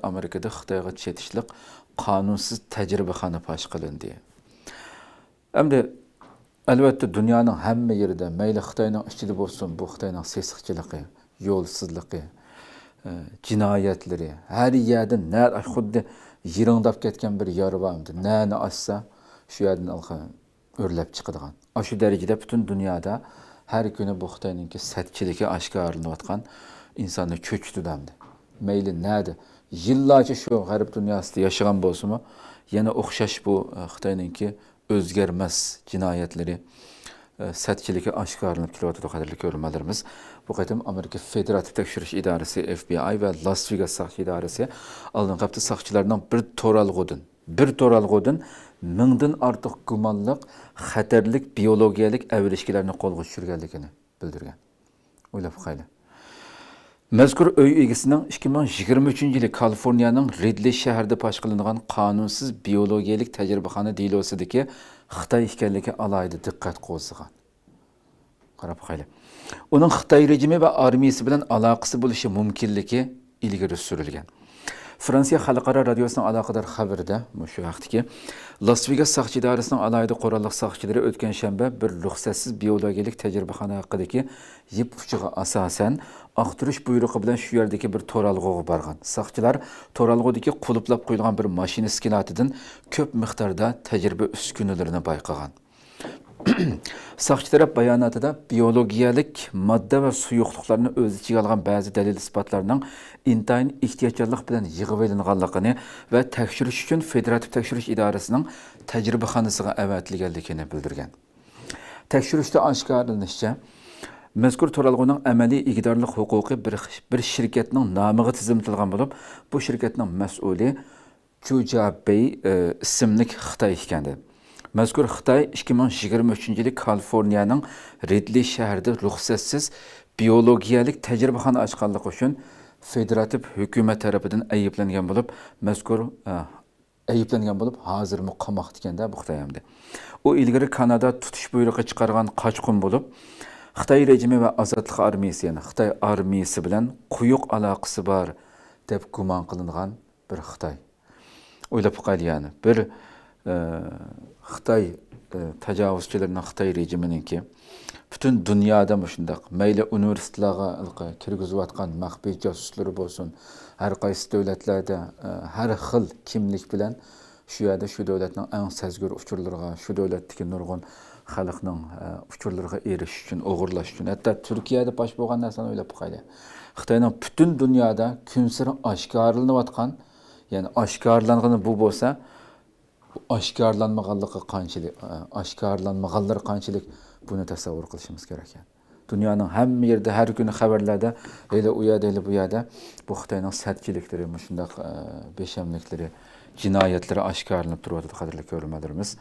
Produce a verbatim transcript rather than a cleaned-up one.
ئامېرىكىدا خىتايغا چېتىشلىق قانۇنسىز تەجرىبىخانا پاش قىلىندى. ئەمدى، ئەلۋەتتە، دۇنيانىڭ ھەممە يېرىدە، مەيلى خىتاينىڭ ئىچىدە بولسۇن، بۇ خىتاينىڭ سېسىقچىلىقى، يولسىزلىقى، ئە، جىنايەتلىرى، ھەر يەردە نە-، خۇددى يىرىڭداپ كەتكەن بىر يارا بار ئەمدى. نەنى ئاچسا، شۇ يەردىن ئالقا ئۆرلەپ چىقىدىغان. ئاشۇ دەرىجىدە پۈتۈن دۇنيادا ھەر كۈنى بۇ خىتاينىڭكى سەتچىلىكى ئاشكارىلىنىۋاتقان، ئىنساننى چۆچۈتىدۇ ئەمدى. مەيلى نەدە، يىللارچە شۇ غەرب دۇنياسىدا ياشىغان بولسىمۇ، يەنە ئوخشاش بۇ، ئە، خىتاينىڭكى ئۆزگەرمەس جىنايەتلىرى، ئە، سەتچىلىكى ئاشكارىلىنىپ كېلىۋاتىدۇ، قەدىرلىك كۆرۈرمەنلىرىمىز. بۇ قېتىم ئامېرىكا فېدېراتىپ تەكشۈرۈش ئىدارىسى، ئېف بى ئاي ۋە لاس ۋېگاس ساقچى ئىدارىسى ئالدىنقى ھەپتە ساقچىلارنىڭ بىر تورالغۇدىن، بىر تورالغۇدىن مىڭدىن ئارتۇق گۇمانلىق خەتەرلىك بىيولوگىيەلىك ئەۋرىشكىلەرنى قولغا چۈشۈرگەنلىكىنى بىلدۈرگەن. ئويلاپ باقايلى. مەزكۇر ئۆي ئىگىسىنىڭ ئىككى مىڭ يىگىرمە ئۈچىنچى يىلى كالىفورنىيەنىڭ رىدلېي شەھىرىدە پاش قىلىنغان قانۇنسىز بىيولوگىيەلىك تەجرىبىخانا دېلوسىدىكى خىتاي ئىكەنلىكى ئالاھىدە دىققەت قوزغىغان. قاراپ باقايلى. ئۇنىڭ خىتاي رېجىمى ۋە ئارمىيىسى بىلەن ئالاقىسى بولۇشى مۇمكىنلىكى ئىلگىرى سۈرۈلگەن. فرانسىيە خەلقئارا رادىيوسىنىڭ ئالاقىدار خەۋىرىدە مۇشۇ ھەقتىكى لاس ۋېگاس ساقچى ئىدارىسىنىڭ ئالاھىدە قوراللىق ساقچىلىرى ئۆتكەن شەنبە بىر رۇخسەتسىز بىيولوگىيەلىك تەجرىبىخانا ھەققىدىكى يىپ ئۇچىغا ئاساسەن، ئاختۇرۇش بۇيرۇقى بىلەن شۇ يەردىكى بىر تورالغۇغا بارغان. ساقچىلار تورالغۇدىكى قۇلۇپلاپ قويۇلغان بىر ماشىنا ئىسكىلاتىدىن كۆپ مىقداردا تەجرىبە ئۈسكۈنىلىرىنى بايقىغان. ساقچى تەرەپ باياناتىدا بىيولوگىيەلىك ماددا ۋە سۇيۇقلۇقلارنى ئۆز ئىچىگە ئالغان بەزى دەلىل-ئىسپاتلارنىڭ ئىنتايىن ئېھتىياتچانلىق بىلەن يىغىۋېلىنغانلىقىنى ۋە تەكشۈرۈش ئۈچۈن فېدېراتىپ تەكشۈرۈش ئىدارىسىنىڭ تەجرىبىخانىسىغا ئەۋەتىلگەنلىكىنى بىلدۈرگەن. تەكشۈرۈشتە ئاشكارىلىنىشىچە، مەزكۇر تورالغۇنىڭ ئەمەلىي ئىگىدارلىق ھوقۇقى بىر، بىر شىركەتنىڭ نامىغا تىزىملىتىلغان بولۇپ، بۇ شىركەتنىڭ مەسئۇلى چۇ جيابېي، ئى، ئىسىملىك خىتاي ئىكەن. مەزكۇر خىتاي ئىككى مىڭ يىگىرمە ئۈچىنچى يىلى كالىفورنىيەنىڭ رىدلېي شەھىرىدە رۇخسەتسىز بىيولوگىيەلىك تەجرىبىخانا ئاچقانلىقى ئۈچۈن فېدېراتىپ ھۆكۈمەت تەرىپىدىن ئەيىبلەنگەن بولۇپ، مەزكۇر، ئە، ئەيىبلەنگەن بولۇپ، ھازىرمۇ قاماقتا ئىكەن-دە بۇ خىتاي ئەمدى. ئۇ ئىلگىرى كانادا تۇتۇش بۇيرۇقى چىقارغان قاچقۇن بولۇپ، خىتاي رېجىمى ۋە ئازادلىق ئارمىيىسى، يەنى خىتاي ئارمىيىسى بىلەن قويۇق ئالاقىسى بار دەپ گۇمان قىلىنغان بىر خىتاي. ئويلاپ باقايلى، يەنى بىر، ئە، خىتاي، ئە، تاجاۋۇزچىلىرىنىڭ، خىتاي رېجىمىنىڭكى پۈتۈن دۇنيادا مۇشۇنداق، مەيلى ئۇنىۋېرسىتېتلارغا ھېلىقى كىرگۈزۈۋاتقان مەخپىي جاسۇسلىرى بولسۇن، ھەر قايسى دۆلەتلەردە، ئە، ھەر خىل كىملىك بىلەن شۇ يەردە شۇ دۆلەتنىڭ ئەڭ سەزگۈر ئۇچۇرلىرىغا، شۇ دۆلەتتىكى نۇرغۇن خەلقنىڭ، ئە، ئۇچۇرلىرىغا ئېرىشىش ئۈچۈن، ئوغرىلاش ئۈچۈن، ھەتتا تۈركىيەدە پاش بولغان نەرسىنى ئويلاپ باقايلى. خىتاينىڭ پۈتۈن دۇنيادا كۈنسېرى ئاشكارىلىنىۋاتقان، يەنى ئاشكارىلانغىنى بۇ بولسا، ئاشكارىلانمىغانلىقى قانچىلىك، ئاشكارىلانمىغانلىرى قانچىلىك، بۇنى تەسەۋۋۇر قىلىشىمىز كېرەك. دۇنيانىڭ ھەممە يېرىدە، ھەر كۈنى خەۋەرلەردە، ھېلى ئۇ يەردە، ھېلى بۇ يەردە بۇ خىتاينىڭ سەتچىلىكلىرى، مۇشۇنداق، ئە، بىشەملىكلىرى، جىنايەتلىرى ئاشكارىلىنىپ تۇرۇۋاتىدۇ، قەدىرلىك كۆرۈرمەنلىرىمىز.